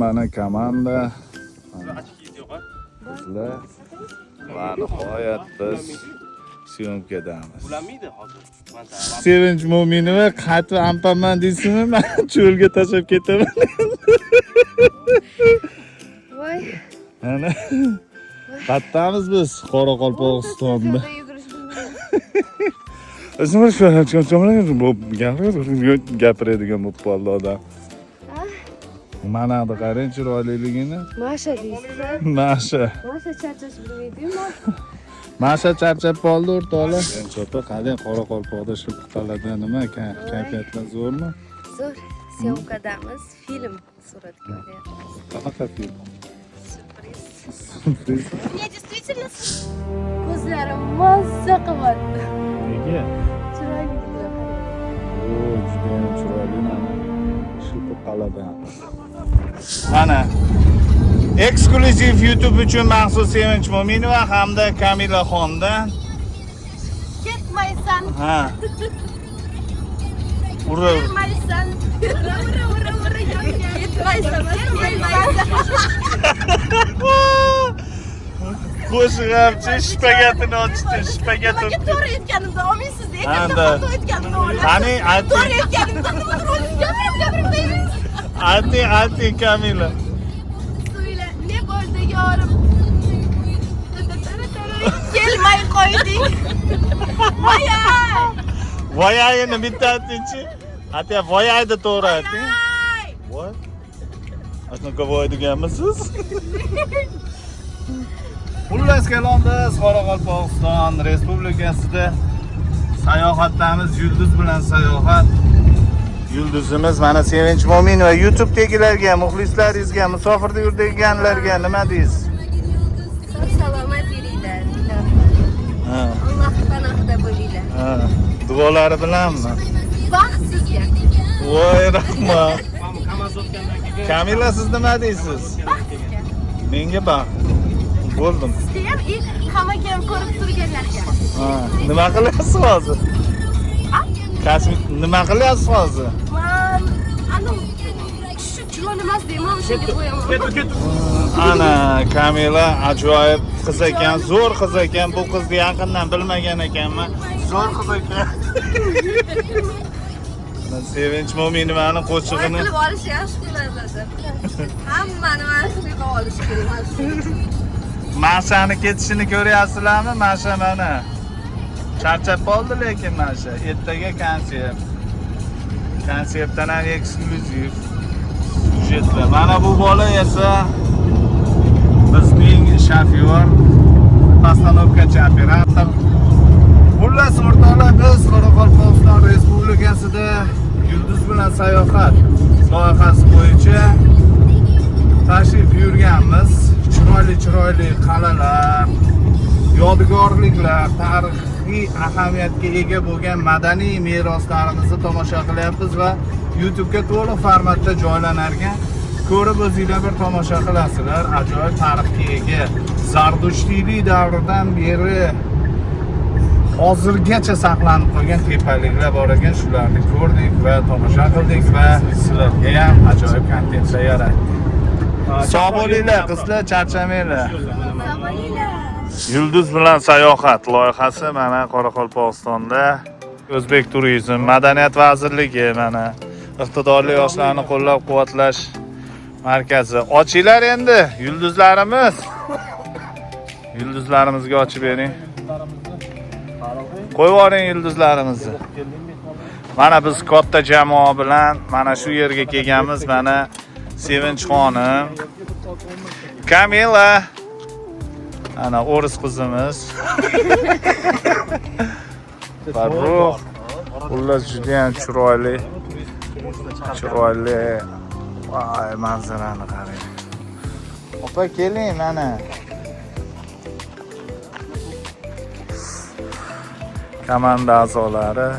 Mana komanda. Qizlar. Va nihoyat biz syomkadamiz. Ulanmaydi hozir. Sevinch Mo'minova qaytib ampaman deysizmi? Man cho'lga tashlab ketaman. Voy. Mana qayerdamiz biz? Qoraqalpog'istonda. Yugurish bilmayman. Gapiradigan bo'lib qoldi odam. Mana bu qarang chiroyliligini. Masha deysiz. Masha. Masha charchash bilmaydi-yu. Masha charchab qoldi, o'rtoqlar. Opa, qarang, Qoraqalpoqda shu qalada nima kayfiyatlar zo'rmi? Zo'r. Syomkadamiz, film suratga olyapmiz. Qanaqa film? Syurpriz. Syurpriz. Мне действительно ko'zlarim mazza qilyapti. Nega? Chiroyli qarang. O, judayam chiroyli mana. Shilpi qal'adan. Mana eksklyuziv YouTube uchun maxsus Sevinch Mo'minova hamda Kamila Xondan. Ketmaysan, Ha. Ura. ketmaysan. Ura, ura, ura, ura. Ketmaysan, ketmaysan. Qo'shiq hamchi shpagatini ochdi, shpagat Nimaga to'g'ri aytganimda olmaysiz, Hamda. xato aytganimda olasiz. Qani, ayting. To'g'ri aytganimda nimadir o'zingiz gapirib gapirib deysiz. Ayting, ayting, Kamila. So'yla, ne bo'ldi yorim? Kelmay qo'yding. Voyay! Voyayini bitta aytingchi. Ayting, voyayni to'g'ri ayting. Voy! Voy. Shunaqa voy deganmisiz? Xullas kalom, biz Qoraqalpog'iston Respublikasida sayohatdamiz. Yulduz bilan sayohat. Yulduzimiz mana Sevinch Mo'minova. YouTube'dagilarga, muxlislaringizga, musofirda yurganlarga nima deysiz? Sog' salomat yuringlar. Ha, Alloh panohida bo'linglar. ha. Duolari bilanmi? Baxt sizga. Voy, rahmat. Kamaz o'tgandan keyin Kamila, siz nima deysiz? Baxt sizga. Menga baxt. Bo'ldim. Sizga ham, и hammaga ham, ko'rib turganlarga. Ha, nima qilyapsiz hozir? Kosmik nima qilyapsiz hozir? Man anu shu jilon emas deyman, o'shanga qo'yaman. Ket, ket. Ana Kamila ajoyib qiz ekan, zo'r qiz ekan. Bu qizni yaqindan bilmagan ekanman. Zo'r qiz ekan. Mana Sevinch Mo'minovani Voy qo'shig'ini qilib olish yaxshi qiladi. Hammani mana shu qilib olish kerak. Mana shu. Mashani ketishini ko'ryapsizlarmi? Masha mana. Charchab qoldi lekin Masha. Ertaga konsert. Konsertdan ham eksklyuziv syujetlar. Mana bu bola esa bizning shofyor, postanovkachi operator. Xullas, o'rtoqlar, biz Qoraqalpog'iston Respublikasida Yulduz bilan sayohat loyihasi bo'yicha tashrif buyurganmiz. Chiroyli chiroyli qal'alar, yodgorliklar, tarixiy ahamiyatga ega bo'lgan madaniy meroslarimizni tomosha qilyapmiz va YouTube'ga to'liq formatda joylanarkan, ko'rib o'zinglar bir tomosha qilasizlar. Ajoyib tarixga ega, Zardushtiylik davridan beri hozirgacha saqlanib qolgan tepaliklar bor ekan. Shularni ko'rdik va tomosha qildik va sizlarga ham ajoyib kontentlar yaratdik. Sog' bo'linglar, qizlar, charchamanglar. Sog' bo'linglar. Yulduz bilan sayohat loyihasi mana Qoraqalpog'istonda O'zbek turizm, Madaniyat vazirligi, mana iqtidorli yoshlarni qo'llab-quvvatlash markazi. Ochinglar endi yulduzlarimiz. Yulduzlarimizga ochib bering. Qo'yib yuboring yulduzlarimizni. Mana biz katta jamoa bilan mana shu yerga kelganmiz. Mana Sevinch xonim, Kamila, ana o'ris qizimiz. Farruh. Xullas, juda ham chiroyli. Chiroyli. Voy, manzarani qarang. Opa, keling mana. Komanda a'zolari.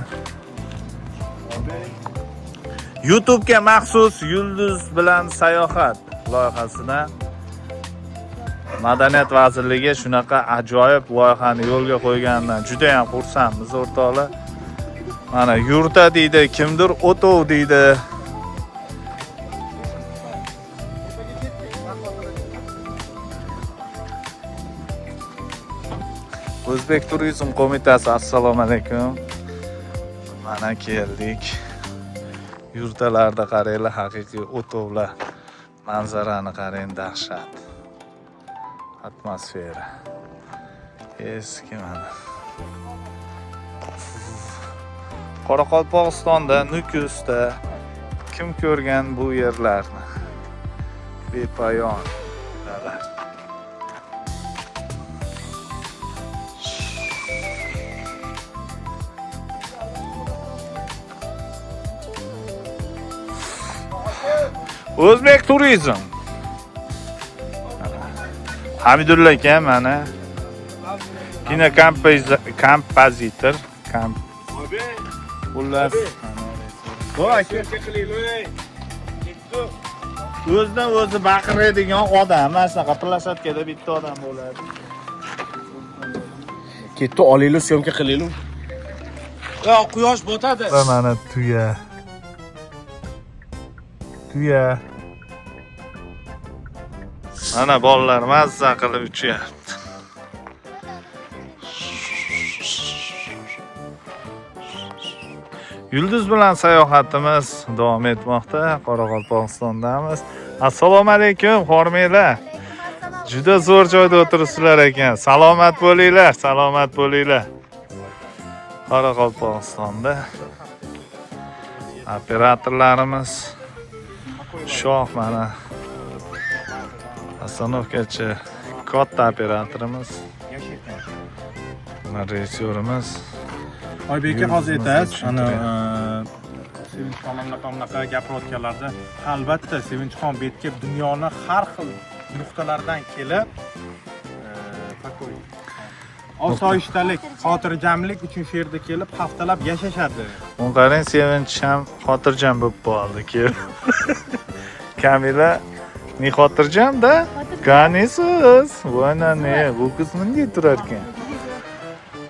YouTube'ga maxsus Yulduz bilan sayohat loyihasida Madaniyat vazirligi shunaqa ajoyib loyihani yo'lga qo'yganidan juda ham xursandmiz, o'rtoqlar. Mana yurta deydi, kimdir o'tov deydi. O'zbek turizm qo'mitasi, assalomu alaykum. Mana keldik. Yurtalarda qaranglar, haqiqiy o'tovlar. Manzarani qarang, dahshat. Atmosfera. Eski mana. Qoraqalpog'istonda, Nukusda kim ko'rgan bu yerlarni? Bepoyon dala. O'zbek turizm. Hamidulla aka mana kino kompozitor, xullas, o'zidan o'zi baqiradigan odam, mana shunaqa площадка da bitta odam bo'ladi. Ketdi, olinglar, съёмка qilinglar. Yo, quyosh botadi. Va mana tuya. Tuya. Mana bolalar mazza qilib uchyapti. Yulduz bilan sayohatimiz davom etmoqda. Qoraqalpog'istondamiz. Assalomu alaykum, hormanglar. Juda zo'r joyda o'tiribsizlar ekan. Salomat bo'linglar, salomat bo'linglar. Qoraqalpog'istonda operatorlarimiz Shoh mana остановка chi, katta operatorimiz, mana rejissyorimiz. Oybek aka, hozir Yurtimizni aytasiz, ana tushuntiryapti. Sevinchxon unaqa unaqa gapirayotganlarda, albatta Sevinchxon bu yerga dunyoni har xil nuqtalaridan kelib, покой, osoyishtalik, xotirjamlik uchun shu yerda kelib haftalab yashashadi. Uni qarang, Sevinch ham xotirjam bo'lib qoldi kelib. Kamila ne xotirjam-da? Qanisiz? Voy ne, bu qiz bunday turar ekan.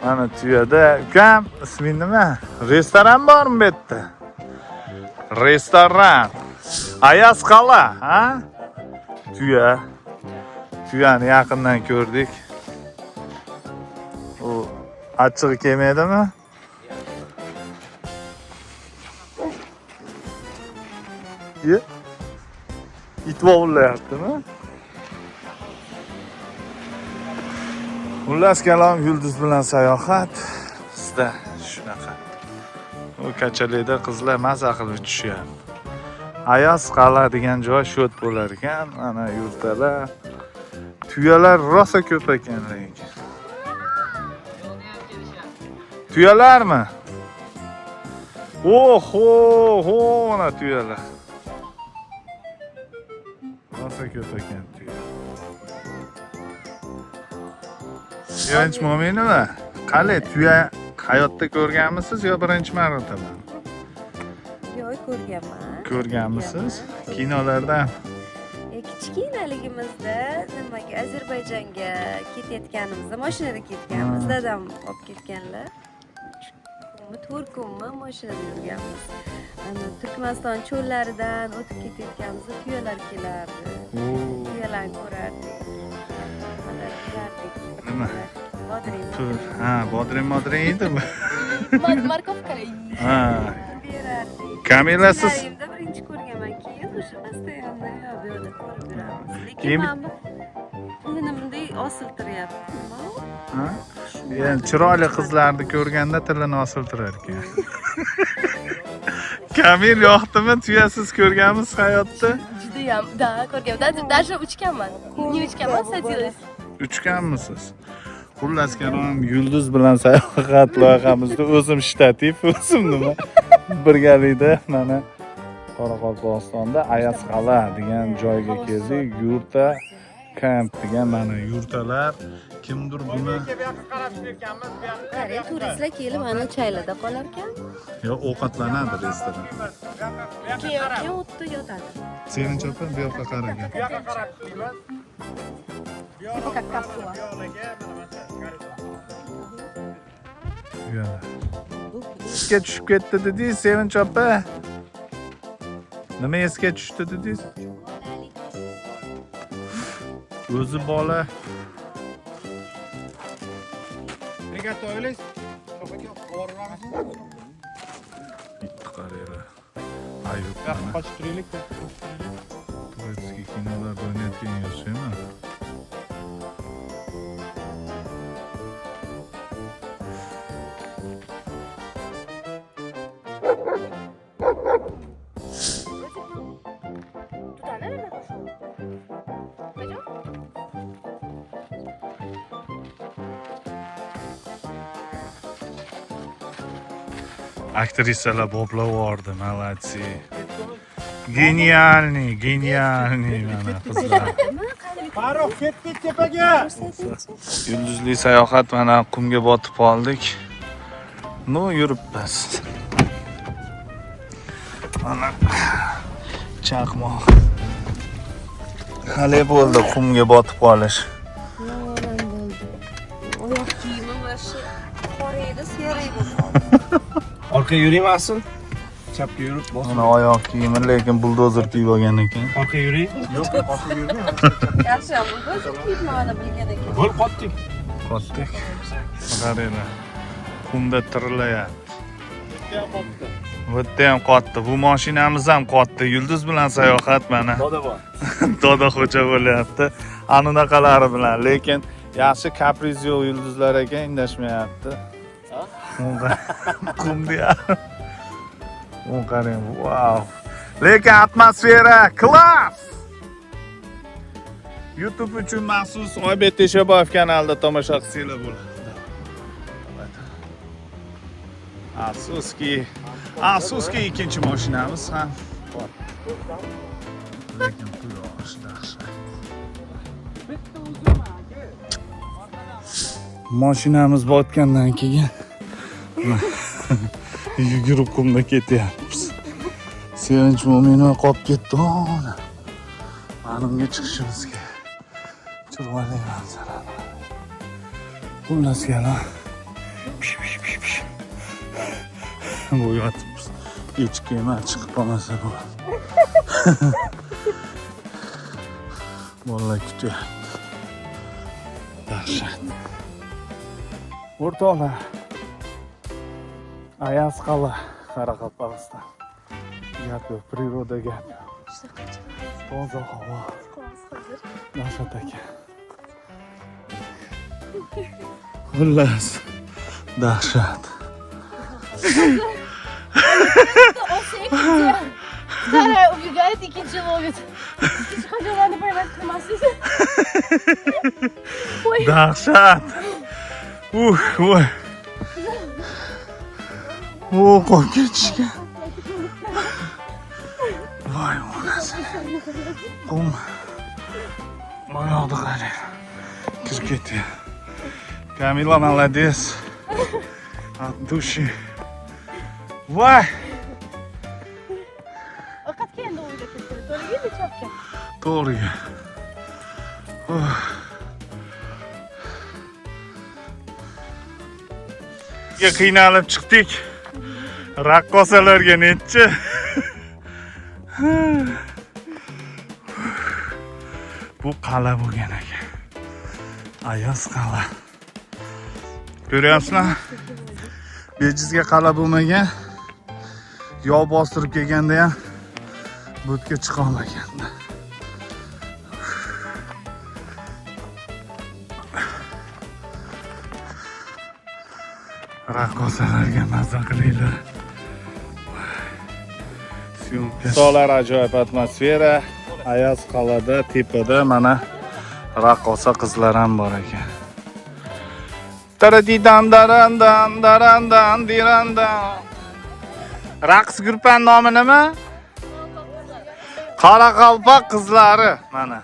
Mana tuyada, ukam, isming nima? Restoran bormi bu yerda? Restoran. Ayaz qal'a, ha? Tuya. Tuyani yaqindan ko'rdik. U achchig'i kelmaydimi? Ye. It vovullayaptimi? Xullas kalom, yulduz bilan sayohat bizda shunaqa. U kachalikda qizlar maza qilib tushyapti. Ayoz qal'a degan joy sho't bo'lar ekan. Mana yurtalar. Tuyalar rosa ko'p ekan lekin. Tuyalarmi? Oho, ho, mana tuyalar. Rosa ko'p ekan tuya. Sevinch Mo'minova, qalay tuya hayotda ko'rganmisiz yo birinchi marotaba? Yo'q, ko'rganman. Ko'rganmisiz? Kinolardan. Kichkinaligimizda nimaga Ozarbayjonga ketayotganimizda mashinada ketganmiz. Dadam olib ketganlar. 3 kunmi, 4 kunmi mashinada yurganmiz. Ana Turkmaniston cho'llaridan o'tib ketayotganimizda tuyalar kelardi. Tuyalarni ko'rardik. Nimalar qilardik. Nima? Bodring. Ha, bodring modring yeydimi? Морковка Ha. berardik. Kamila siz Kichkinaligimda birinchi ko'rganman. Keyin o'sha постоянно yo bu yoqda ko'rib yuramiz. Lekin Keyin mana bu tilini bunday osiltiryapti. Nima u? Ha? Yani chiroyli qizlarni ko'rganda tilini osiltirar ekan. Kamil yoqdimi? Tuyasiz ko'rganmiz hayotda? Judayam, да, ko'rganman. Даже uchganman. Не uchganman, садилась. Uchganmisiz? Xullas kalom, yulduz bilan sayohat loyihamizda o'zim shtativ, o'zim nima birgalikda mana Qoraqalpog'istonda Ayaz qal'a degan joyga keldik. Yurta kamp degan mana yurtalar. Kimdir buni Qarang, turistlar kelib ana chaylada qolar ekan. Yo ovqatlanadi restoran. Keyin o'tda yotadi. Sevinch opa bu yoqqa qaragan. Bu yoqqa qarab ishlaymiz. Типа как капсула. Uyala. Esga tushib ketdi dedingiz, Sevinch opa. Nima esga tushdi dedingiz? O'zi bola. Nega o'ylaysiz? Shoh aka, boramizmi? Bitta qaranglar. Ayub. Yo'q, qochib turaylik. Турецкий kinolarda o'ynayotganga o'xshayman. Туда, наверное, пошел. Пойдем? Aktrisalar boplab yubordi, молодцы. Гениальный, гениальный mana qizlar. Farruh, ketdik tepaga. Yulduzli sayohat, mana qumga botib qoldik. Ну, yuribmiz. Mana chaqmoq. Hali bo'ldi qumga botib qolish. Yomon bo'ldi. Oyoq kiyimim вообще qora edi, серый bo'ldi. Orqaga yuring asl. Chapga yurib bosib. Mana oyoq kiyimi, lekin buldozer kiyib olgan ekan. Orqaga yuring. Yo'q, orqaga yurmang. Yaxshi, buldozer kiyibman, mana bilgan ekan. Bo'l, qotdik. Qotdik. Qaranglar. Qumda tirillayapti. Bu yerda ham qotdi. Bu mashinamiz ham qotdi. Yulduz bilan sayohat mana. Doda bor. Doda xo'ja bo'lyapti. Anunaqalari bilan, lekin yaxshi kapriz yo'q yulduzlar ekan, indashmayapti. Qum deyapti. U qarang, vau. Lekin atmosfera класс. YouTube uchun maxsus Oybek Teshaboyev kanalida tomosha qilsanglar bo'ladi. Afsuski, afsuski ikkinchi mashinamiz ham. Lekin quyosh dahshat. Mashinamiz botgandan keyin yugurib qumda ketyapmiz. Sevinch Mo'minova qolib ketdi. Ona. Manimga chiqishimiz kerak. Chiroyli manzara. Xullas kalom. Pish, pish, pish, pish. Bu yotibmiz. Echki emas, chiqib qolmasa bo'ladi. Bolalar kutyapti. Dahshat. O'rtoqlar. Ayaz qal'a, Qoraqalpog'iston. Gap yo'q, природа, gap yo'q. Toza havo. Dahshat ekan. Xullas, dahshat. Вторая убегает, ikkinchi ловит. Hech qachon mani поймать qilmassiz. Dahshat. Voy. O, qolib ketishgan. Voy, onasi. Qum. Oyoqni qarang. Kirib ketdi. Kamila молодец. От души. Voy. Ovqatga endi o'ylab ketdi. To'g'riga или chapga? To'g'riga. Oh. Qiynalib chiqdik. Raqqosalarga nechi? Bu qal'a bo'lgan ekan. Ayoz qal'a. Ko'ryapsizlar? Bejizga qal'a bo'lmagan. Yov bostirib kelganda ham bu yerga chiqa olmagan. Raqqosalarga maza qilinglar. Solar ajoyib atmosfera. Ayoz qal'ada tepada mana raqqosa qizlar ham bor ekan. Taradidan darandan darandan dirandan. Raqs guruhning nomi nima? Qoraqalpoq qizlari mana.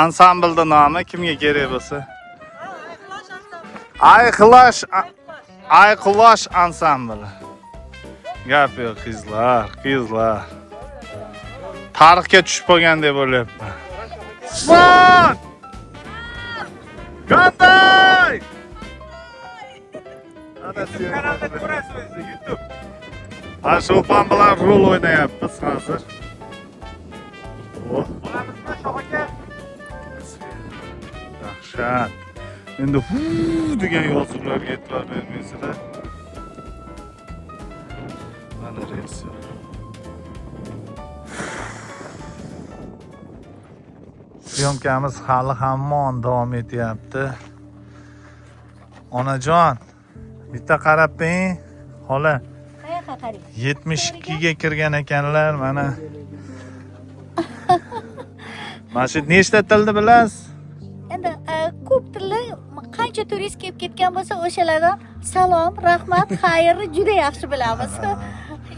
Ansamblning nomi kimga kerak bo'lsa. Ayqilosh, Ayqilosh ansambli. Gap yo'q, qizlar, qizlar. Tarixga tushib qolgandek bo'lyapman. Osmon! Qanday? Ana Kanalda ko'rasiz o'zingiz, YouTube. Ha, Sho'pon bilan rol o'ynayapmiz hozir. Oh. Olamizmi, Shoh aka? Dahshat. Endi hu degan yozuvlarga e'tibor bermaysizlar. Mana relslar. Syomkamiz hali hamon davom etyapti. Onajon, bitta qarab bering, xola. Qayoqqa qarang? 72 ga kirgan ekanlar mana. Mana shu nechta tilni bilasiz? Endi ko'p tilli, qancha turist kelib ketgan bo'lsa, o'shalardan salom, rahmat, xayrni juda yaxshi bilamiz.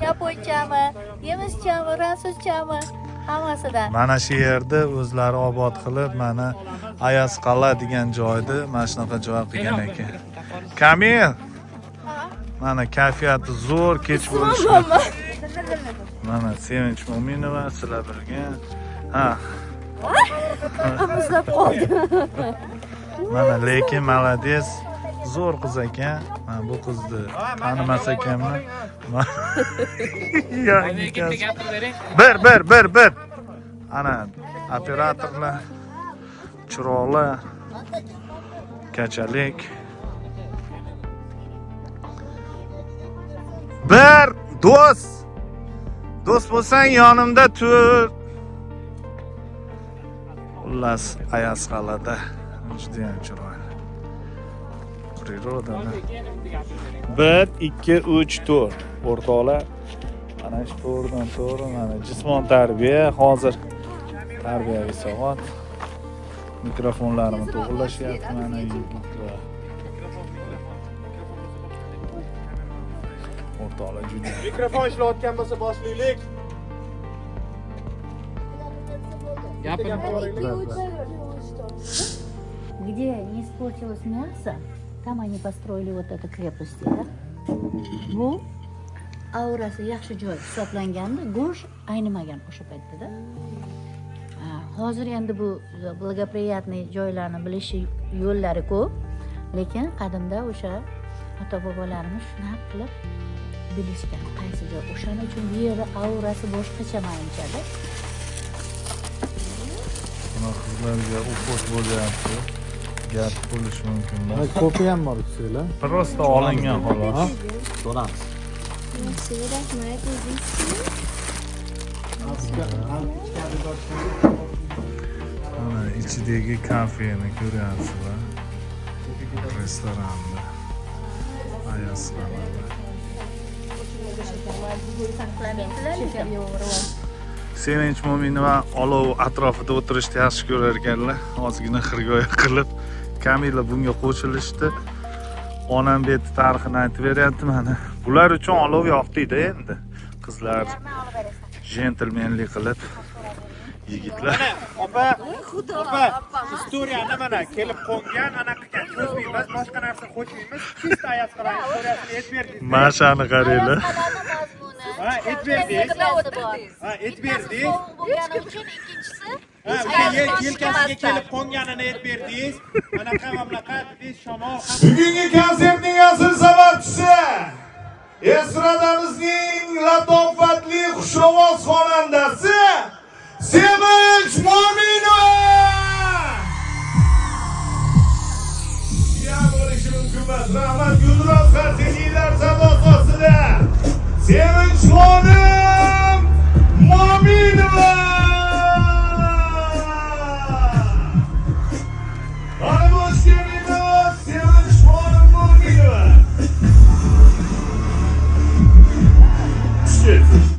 Yaponchami, nemischami, fransuzchami, hammasidan. Mana shu yerda o'zlari obod qilib, mana Ayaz Qal'a degan joyda mana shunaqa joy qilgan ekan. Kamil. Mana kayfiyati zo'r, kech bo'lishi. Mana Sevinch Mo'minova sizlar birga. Ha, Muzlab qoldi. Mana lekin молодец, zo'r qiz ekan. Mana bu qizni tanimas ekanman. Yangi kasb. Bir, bir, bir, bir. Ana operatorlar chiroqli kachalik. Bir do'st. Do'st bo'lsang yonimda tur. Xullas, Ayaz Qal'ada juda ham chiroyli. Природа. 1 2 3 4. O'rtoqlar, mana shu to'g'ridan to'g'ri mana jismon tarbiya, hozir tarbiyaviy soat. Mikrofonlarimni to'g'irlashyapti mana yigitlar. O'rtoqlar juda. Mikrofon ishlayotgan bo'lsa boshlaylik. Gapir. Где не испортилось мясо, там они построили вот эту крепость, да? Bu aurasi yaxshi joy hisoblangandi, go'sht aynimagan o'sha paytda. Ha, hozir endi bu благоприятный joylarni bilishi yo'llari ko'p, lekin qadimda o'sha ota bobolarimiz shunaqa qilib bilishgan qaysi joy. O'shaning uchun bu yerda aurasi boshqacha manimchada. Buni qizlarga уход bo'lyapti. Gap bo'lishi mumkin emas. Kofe ham bor ichsanglar. Просто olingan xolos. So'ramiz. Yaxshi, rahmat o'zingiz. Mana ichidagi kafeni ko'ryapsizlar. Restoranda. Ayaz Qal'ada. Sevinch Mo'minova olov atrofida o'tirishni yaxshi ko'rar ekanlar. Ozgina xirgoyi qilib, Kamila bunga qo'shilishdi. Onam bu yerda tarixini aytib beryapti mana. Bular uchun olov yoqdi-da endi. Qizlar jentelmenlik qilib, yigitlar. Opa, opa, istoriyani mana kelib qo'ngan, ana qilgan. Cho'zmaymiz, boshqa narsa qo'shmaymiz. Чисто Ayaz Qal'a istoriyasini aytib berdingiz. Mashani qaranglar. Ha, aytib berdingiz. Ha, aytib berdingiz. Sovuq bo'lgani uchun ikkinchisi Ha, o'sha yelkasiga kelib qo'nganini aytib berdingiz. Anaqa va bunaqa dedingiz, shamol ham Bugungi konsertning asl sababchisi estradamizning latofatli xushovoz xonandasi Sevinch Mo'minova! Ya bo'lishi mumkin emas. Rahmat Guldiroz qarshililar sadosi ostida Sevinch xonim Mo'minova! Xonim xush keldingiz, Sevinch xonim Mo'minova. Xush kelibsiz.